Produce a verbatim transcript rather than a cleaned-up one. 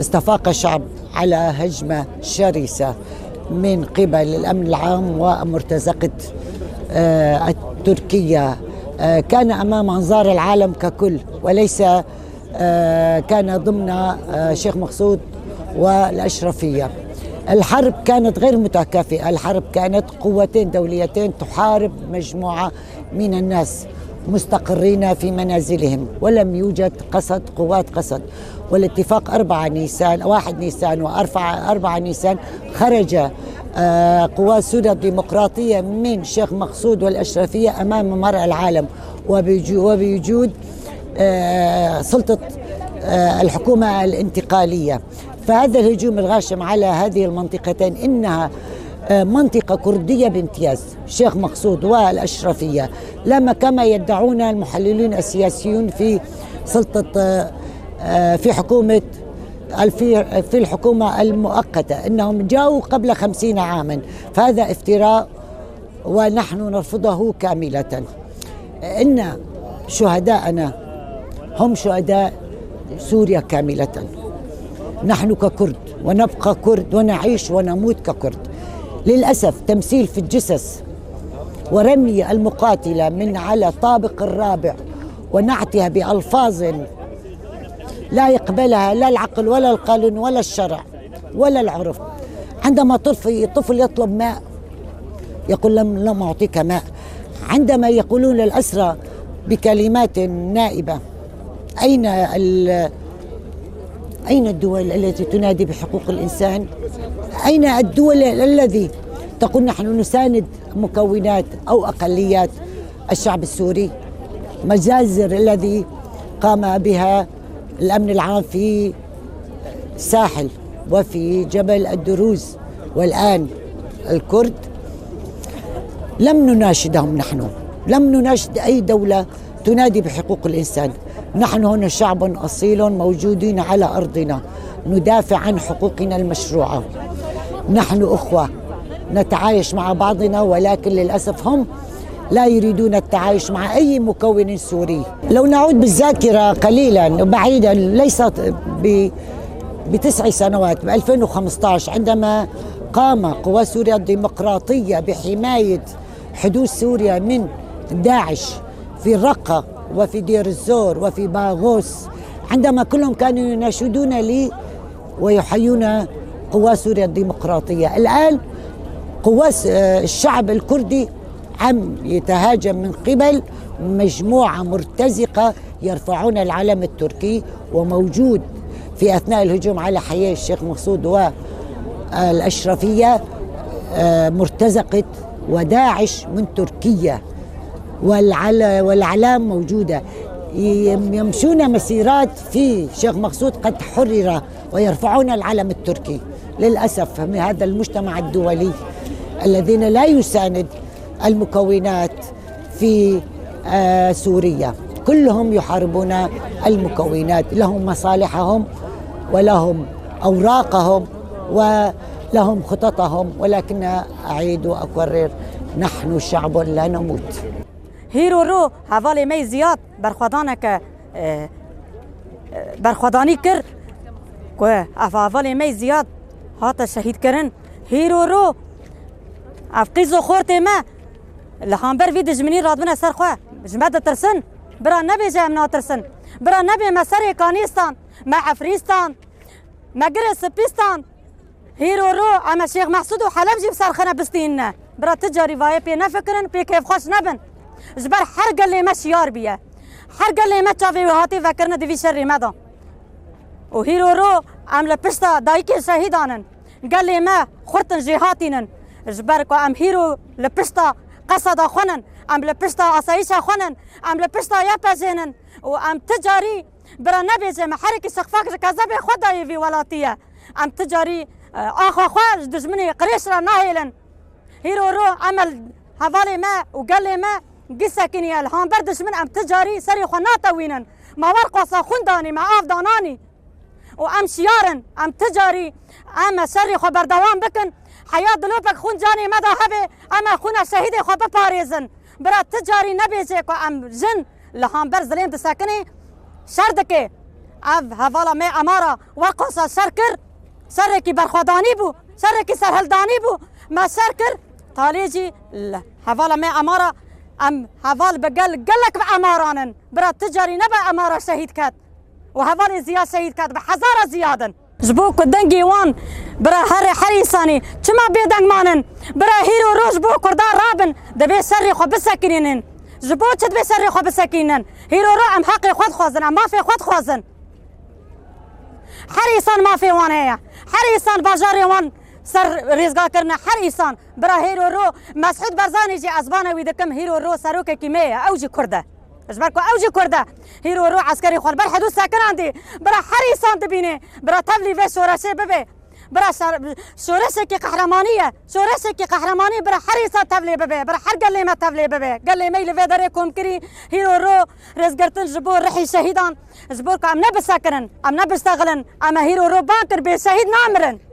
استفاق الشعب على هجمة شرسة من قبل الأمن العام ومرتزقة، آه، التركية. آه، كان أمام أنظار العالم ككل، وليس، آه، كان ضمن، آه، شيخ مقصود والأشرفية. الحرب كانت غير متكافئة، الحرب كانت قوتين دوليتين تحارب مجموعة من الناس مستقرين في منازلهم، ولم يوجد قسد، قوات قسد. والاتفاق أربعة نيسان، واحد نيسان وأربعة، أربعة نيسان، خرج، آه، قوات سوريا الديمقراطية من شيخ مقصود والأشرفية أمام مرأى العالم، وبوجو-، وبوجود، آه، سلطة، آه، الحكومة الانتقالية. فهذا الهجوم الغاشم على هذه المنطقتين، إنها، آه، منطقة كردية بامتياز، شيخ مقصود والأشرفية، لما كما يدعون المحللين السياسيون في سلطة، آه، آه، في حكومة الفي-، في الحكومة المؤقتة، إنهم جاءوا قبل خمسين عاما، فهذا افتراء ونحن نرفضه كاملة. إن شهداءنا هم شهداء سوريا كاملة. نحن ككرد، ونبقى كرد، ونعيش ونموت ككرد. للأسف تمثيل في الجثث ورمي المقاتلة من على الطابق الرابع ونعتها بألفاظ لا يقبلها لا العقل ولا القانون ولا الشرع ولا العرف. عندما طفل، طفل يطلب ماء، يقول: "لم، لم أعطيك ماء." عندما يقولون للأسرى بكلمات نائبة: "أين ال-، أين الدول التي تنادي بحقوق الإنسان؟ أين الدول الذي تقول: 'نحن نساند مكونات أو أقليات الشعب السوري'؟" مجازر الذي قام بها الأمن العام في الساحل وفي جبل الدروز، والآن الكرد، لم نناشدهم نحن، لم نناشد أي دولة تنادي بحقوق الإنسان. نحن هنا شعب أصيل موجودين على أرضنا، ندافع عن حقوقنا المشروعة. نحن أخوة، نتعايش مع بعضنا، ولكن للأسف هم لا يريدون التعايش مع أي مكون سوري. لو نعود بالذاكرة قليلا بعيدا، ليس ب-، بتسع سنوات، بألفين وخمستاش، عندما قام قوى سوريا الديمقراطية بحماية حدود سوريا من داعش في الرقة وفي دير الزور وفي باغوس، عندما كلهم كانوا يناشدون لي ويحيون قوى سوريا الديمقراطية. الآن قوى س-، آه، الشعب الكردي عم يتهاجم من قبل مجموعة مرتزقة يرفعون العلم التركي، وموجود في أثناء الهجوم على حيي الشيخ مقصود والأشرفية، آه، مرتزقة وداعش من تركيا، والعل-، والأعلام موجودة. يم-، يمشون مسيرات في شيخ مقصود قد حرر، ويرفعون العلم التركي. للأسف، من هذا المجتمع الدولي الذين لا يساند المكونات في، آه، سوريا، كلهم يحاربون المكونات، لهم مصالحهم ولهم أوراقهم ولهم خططهم، ولكن أعيد وأكرر: نحن شعب لا نموت. Hîr û ro hevalê me yî Ziyad berxwedaneke, e, e, berxwedanî kir ku ev hevalê me yî Ziyad hate şehîdkirin. Hîr û ro ev qîz û xortê me li hember vî dijminî radibine ser xwe. Ji me ditirsin? Bira nebêje em natirsin. Bira nebê me serê kanî stan, me efrîn stan, me girê spî stan. Hîr û ro em e Şêx Mehsûd û Heleb jî bi ser xwe ne bistînine. Bira ti carî vayê pê nefikirin, pê kêfxweş nebin. Ji ber her gelê me şiyar bûye. Her gelê me çavê wê hatî vekirine di vî şerê me de. Û hîr û ro em li pişta dayikê şehîdan in. Gelê me xurt in jêhatîn in. Ji ber ku em hîro li pişta qeseda xwe nin, em li pişta asayîşa xwe nin, em li pişta YPJ'ê nin û em ti carî Bira nebêje me herikî şixfak ji kezebê xwe dayê vî welatî ye. Em ti carî, e, axa xwe ji dijminê qirêj re nahêlin. Hîro ro em e hevalê me û gelê me gî sekiniye. Li hember dijmin em ti carî serê xwe natewînin. Me werqasa xwin danî, me av dananî. Û em şiyar in, em ti carî em e şerê xwe berdewam bikin. Heya dilopek xwin canê me de hebe, em e xwina şehîdê xwe biparêzin. Bira ti carî nebêje ku em jin li hember zilêm disekinê, şer dike. Ev hevala me Emara weqasa ser kir, serekî berxwedanî bû, serekî serhildanî bû, me ser kir. Talê jî li hevala me Emara em heval bi gel gelek bi Emaran in. Bira ti carî nebe Emara şehîd ket û hevalê ziya şehîd ket, bi hezara ziyad in. Ji bo ku dengê wan bira herê her însanî, çima bêdeng manin? Bira hîro roj bo Kurdan rabin, divê serê xwe bisekirînin. Ji bo çi divê serê xwe bisekirînin? Hîro ro em heqê xwe dixwazin, em mafê xwe dixwazin. Her îsan mafê wan heye. Her îsan bajarê wan ser rêzgar kirine. Her îsan. Bira hîro ro Mesûd Barzanî jî ez bana wî dikim, hîro ro serokekî me ye. Ew jî Kurd e. Ji ber ku ew jî Kurd e. Hîro ro eskerê xwe li ber hedû sekinandî. Bira her îsan dibîne. Bira tevlî vê şoreşê bibe. Bira şer-, şoreşekî qehremanî ye. Şoreşekî qehremanî bira her îsan tevlê bibe. Bira her gelê me tevlê bibe. Gelê me li vê derê kom kirî. Hîro ro rêzgirtin ji bo rihî şehîdan. Ji bo ku em nebisekirin, em nebiştexilin, em ê hîro ro ban kir bê şehîd namirin.